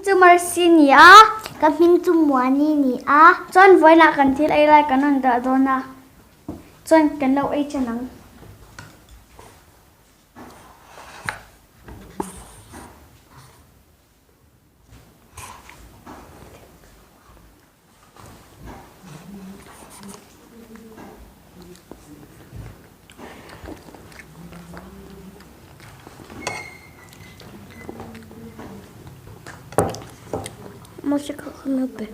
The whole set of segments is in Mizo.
chu Mercy ni a. Ka hming chu Muani ni a. Chuan vawiinah kan thil ei lai kan rawn dah dawn a, chuan kan lo ei chen ang. Mahse kha kha mi pe.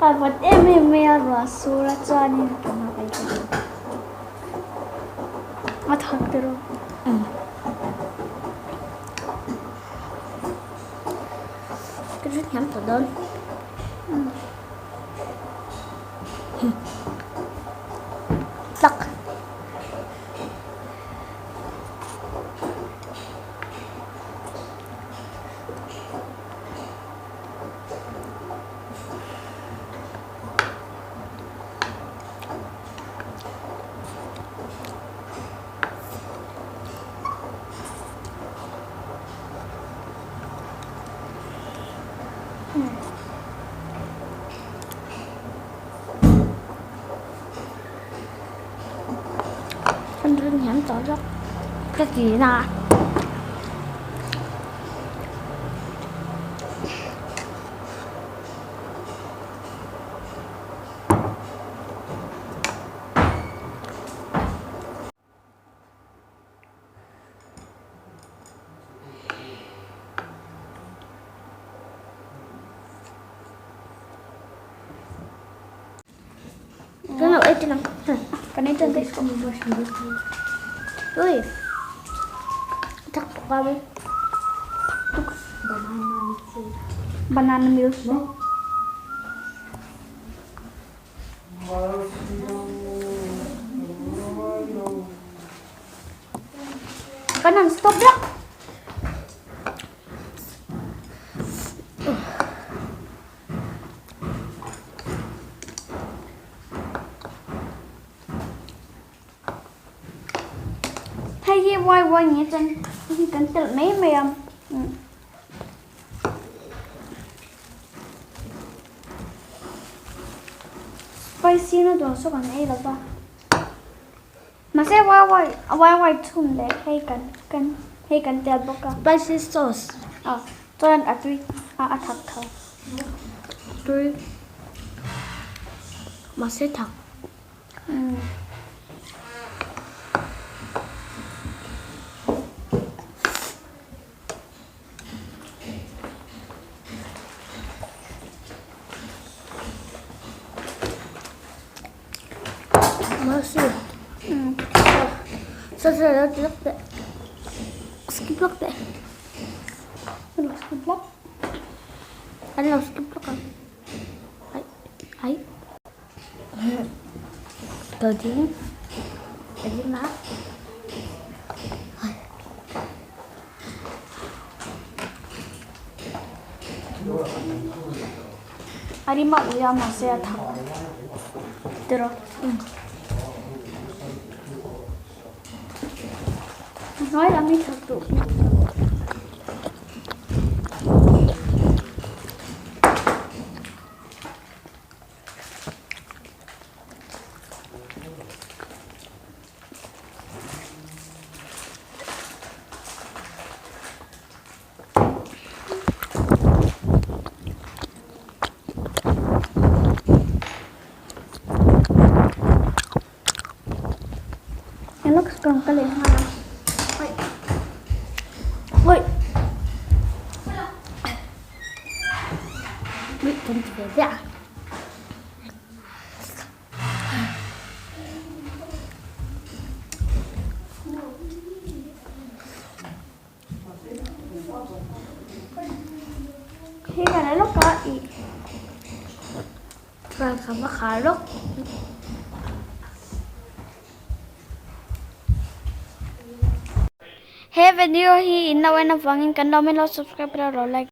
A vawt em em mai a ruah sur a chuanin ka hma kai ka duh a thak te rawh. Ka hrethiam tawh dawn. Tak. Kan rin hiam tawh zawk ka ti na. Kan lo ei ṭan ang. Kan ei ṭan daih. Ui. Thak tuk a mi. Banana milk. Kan han stop lawk. Hei hi wai wai ni chuan hei hi kan telh mai mai a. Spicy noodles chu kan ei lo va. Mahse wai wai wai wai chhum leh hei kan kan hei kan tel bawk a. Spicy sauce. Ah chuan a tui a a thak tho. Tui. Mahse thak. Mercy. Sa sa lo ti lak teh. Skip lak teh. Ano skip lak? Ano skip lak ang. Ay. Ay. Tadi. Tadi ma. Ay. A rim a ui a mahse a thak tiraw a hnuai lam hi thak duh. Kan ti ve ziah a. Hei kan la lawk a ih. Chuan ka va khar lawk. He video hi in lo en avangin kan lo min lo subscribe lo lo like.